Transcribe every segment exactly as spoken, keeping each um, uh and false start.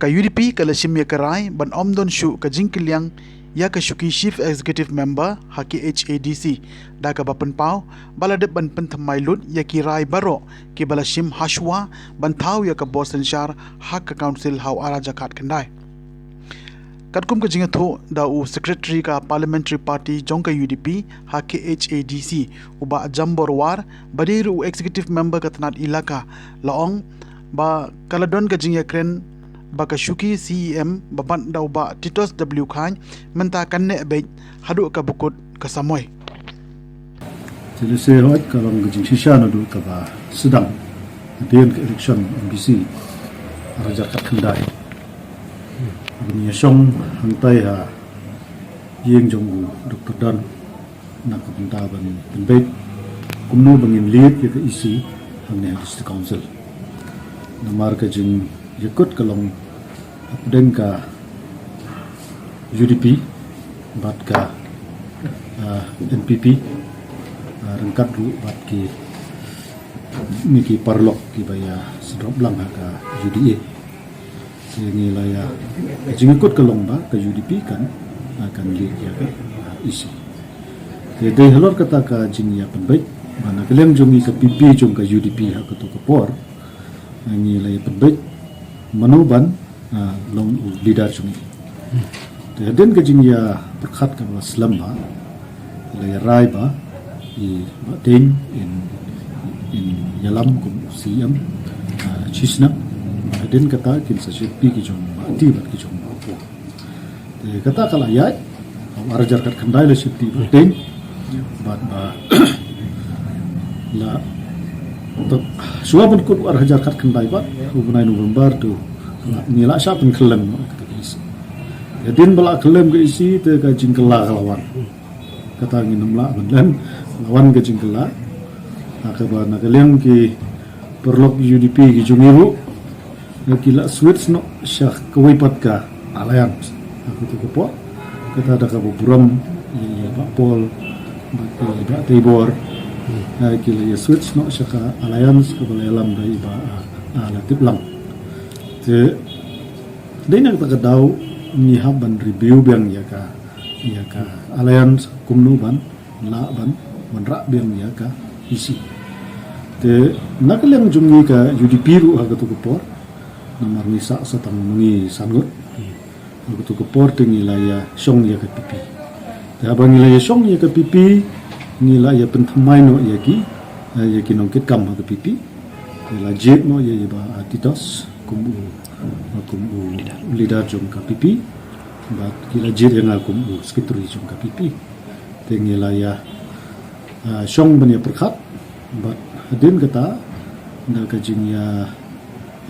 Ka U D P ka la shim ïa ka rai ban ym don shuh ka jingkylliang ïa ka shuki Chief Executive Member ha K H A D C, da kaba pynpaw ba la dep ban pynthymmai lut ïa ki rai baroh kiba la shim hashwa ban thaw ïa ka bor synshar ha ka Council ha u ar hajar khatkhyndai. Katkum ka jingïathuh da u Secretary ka Parliamentary Party jong ka U D P ha K H A D C, u Bah Jambor War, ba dei ruh u Executive Member ka tnat Elaka, la ong ba ka la don ka jingïakren ba ka shuki C E M ba bat da u Bah Titos W Chyne mynta kan neh beit haduh kaba kut ka samoi. Te lehse hooid ka long ka jingshisha naduh kaba sdang hadien ka election M D C ar hajar khatkhyndai. Ban ïashong hangtai ha ïing jong u Doctor Don na ka bynta ban pynbeit kumno ba ngin lead ïa ka E C hangne ha District Council. Namar ka jingïakut ka long hapdeng ka U D P bad ka, ah, N P P, ah, ryngkat ruh bad kine ki paralok kiba ïa sdang lang ha ka U D A. Te ngi la ïa, ka jingïakut ka long ba ka U D P kan, ah, kan lead ïa ka, ah, E C. Te dei halor kata ka jingïapynbeit ba na ka liang jong ngi ka P P jong ka U D P ha kato ka por, ah, ngi la ïapynbeit mano ban, ah, long u leader jong ngi. Te hadien ka jingïapyrkhat kaba slem ba la ïa rai ba i Bah Deng in, in ïalam kum u C E M, ah, shisnem. Hadien kata kin sa sheptieng ki jong Bah Ti bad ki jong Bah Pol. Te kata ka la ïaid, ar hajar khatkhyndai la sheptieng Bah Deng bad ba la, to, shuwa ban kut ar hajar khatkhyndai bad u bnai November to la, ngi la shah pynkhyllem noh ka E C. Hadien ba la khyllem ka E C te ka jingkylla ka la wan. Kata ngin ym lah ban len, la wan ka jingkylla. Ha kaba na ka liang ki paralok U D P ki jong ngi ruh, ki la switch noh sha kawei pat ka alliance. Ha kato ka por, kata da kaba burom ïa, ïa Bah Pol bad ïa Bah Teibor. Ha, ki la ïa switch noh sha ka alliance kaba la ïalam da i Bah, ah, ah, Latiplang. Te dei na kata ka daw ngi hap ban review biang ïa ka, ïa ka alliance kumno ban lah ban wanrah biang ïa ka E C. Te na ka liang jong ngi ka U D P ruh ha kato ka por, namar ngi sah sa tang ma ngi san ngut. Ha kato ka por te ngi la ïa shong ïa ka P P. Te haba ngi la ïa shong ïa ka P P, ngi la ïa pynthymmai noh ïa ki, eh, ïa ki nongkitkam ha ka P P. Ngi la jied noh ïa i Bah, ah, Titos kum u, kum u leader jong ka P P. Bad ki la jied ïa nga kum u secretary jong ka P P. Te ngi la ïa, ah, shong ban ïa pyrkhat bad hadien kata da ka jingïa,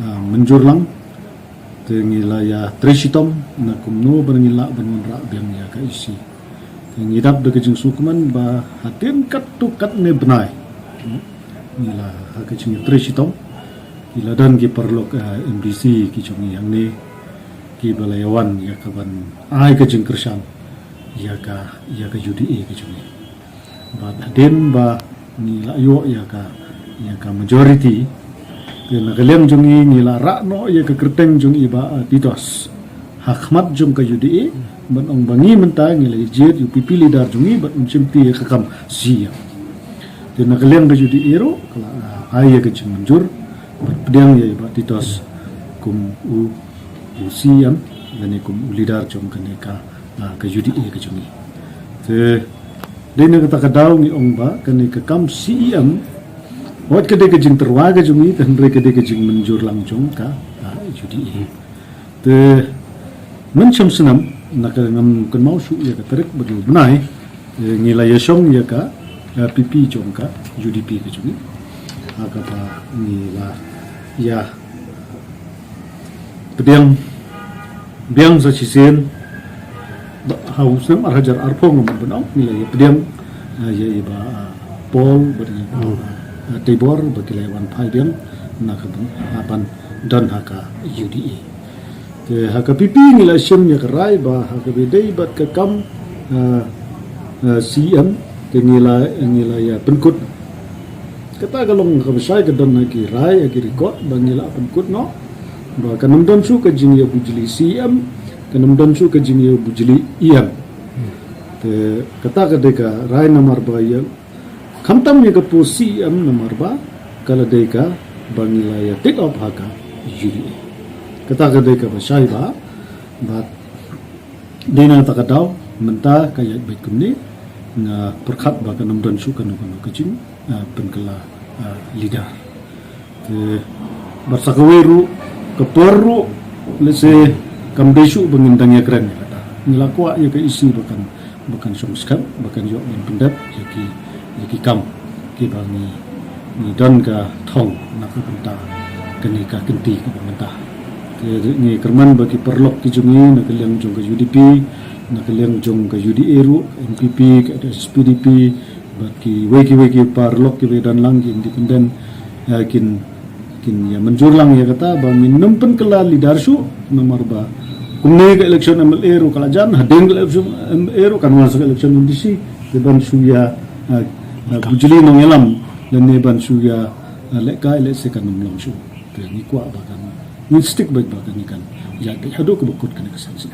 ah, mynjur lang te ngi la ïa trei shitom na kumno ba ngin lah ban wanrah biang ïa ka E C. Te ngi dap da ka jingsngewkmen ba hadien katto katne bnai ngi la ha ka jingtrei shitom, ngi la don ki paralok, ah, M D C ki jong ngi hangne kiba la ïa wan ïa ka ban ai ka jingkyrshan ïa ka, ïa ka U D A ka jong ngi. Bad hadien ba ngi la ïoh ïa ka, ïa ka majority, te na ka liang jong ngi ngi la rah noh ïa ka kyrteng jong i Bah, ah, Titos ha khmat jong ka U D A, ban ong ba ngi mynta ngi la jied ïa u P P leader jong ngi ban un shimti ïa ka kam C E M. Te na ka liang ka U D A ruh ka la, ah, ai ïa ka jingmynjur ban pdiang ïa i Bah Titos kum u, u C E M lane kum u leader jong kane ka, ah, ka U D A ka jong ngi. Te dei na kata ka daw ngi ong ba kane ka kam C E M, wat ka dei ka jingtyrwa ka jong ngi, te hynrei ka dei ka jingmynjur lang jong ka, ah, U D A. Te mynshem snem, na ka ngam kynmaw shuh ïa ka tarik bad u bnai, eh, ngi la ïa shong ïa ka, eh, P P jong ka U D P ka jong ngi. Ha kaba ngi la ïa pdiang biang sa shisien, ba, ha u snem ar hajar arphew nga mut ban ong, ngi la ïa pdiang, eh, ïa i Bah, ah, Paul bad i Bah, ah, Teibor ba ki la ïa wan phai biang na ka bun, ah, ban don ha ka U D A. Te ha ka P P ngi la shim ïa ka rai ba ha kaba dei bad ka kam, ah, ah, C E M te ngi la, ngi la ïa pynkut. Kata ka long kaba shai, ka don ha ki rai, ha ki record ba ngi la pynkut noh. Ba kan ym don shuh ka jingïabujli C E M, kan ym don shuh ka jingïabujli E M. Te kata ka dei ka rai namar ba ïa khamtam ïa ka post C E M namar ba ka la dei kaba ngi la ïa take off ha ka U D A. Kata ka dei kaba shai ba, ba dei na kata ka daw mynta ka ïaid beit kumne, nga pyrkhat ba kan ym don shuh kano kano ka jing, ah, pynkylla, ah, leader. Te bad sa kawei ruh, ka por ruh, lehse kam dei shuh ba ngin dang ïakren ïa kata. Ngi la kwah ïa ka E C ba kan, ba kan shong skhem, ba kan ïoh ban pyndep ïa ki, ïa ki kam kiba ngi, ngi don ka thong na ka bynta kane ka kynti kaba mynta. Te ngi kyrmen ba ki paralok ki jong ngi na ka liang jong ka U D P, na ka liang jong ka U D A ruh, N P P, ka H S P D P, bad kiwei kiwei ki paralok kiba don lang ki independent, eh, kin, kin ïa mynjur lang ïa kata ba ngin ym pynkylla leader shuh namar ba kumne ka election M L A ruh ka la jan, hadien ka election M L A ruh kan wan sa ka election M D C, te ban shu ïa, eh, eh, bujli nongïalam lane ban shu ïa, eh, lehkai lehse kan ym long shuh. Te ngi kwah ba kan, ngin stick beit ba kan, ngi kan ïaid beit haduh kaba kut kane ka sien sien.